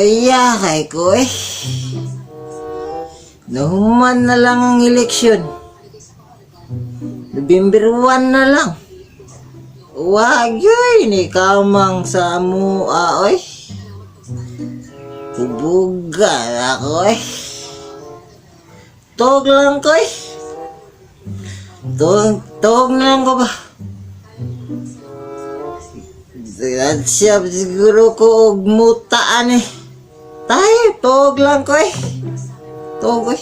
Luya kay ko eh. Nahuman na lang ang eleksyon. November 1 na lang. Wag yun, ni kamang sa mua, oy. Hubugan ako eh. Tog lang ko eh. Tog, tog na lang ko ba? Siya siguro ko og mutaan eh. Tayo, tog lang ko eh. Tog eh.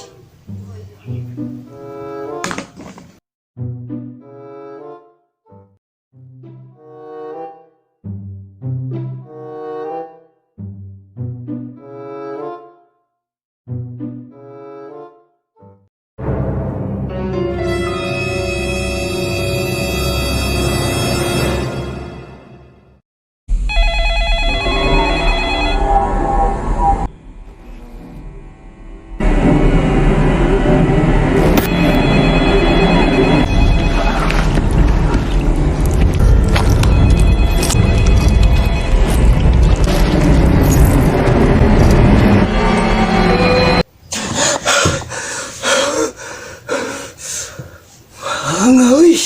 Hangaw eh.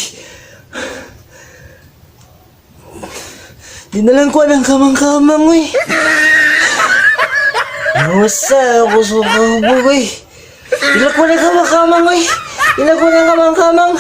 Di na lang ko ng kamang-kamang eh. Nusa ako sa kabog eh. Ila ko ng kamang-kamang eh. Ila ko ng kamang-kamang.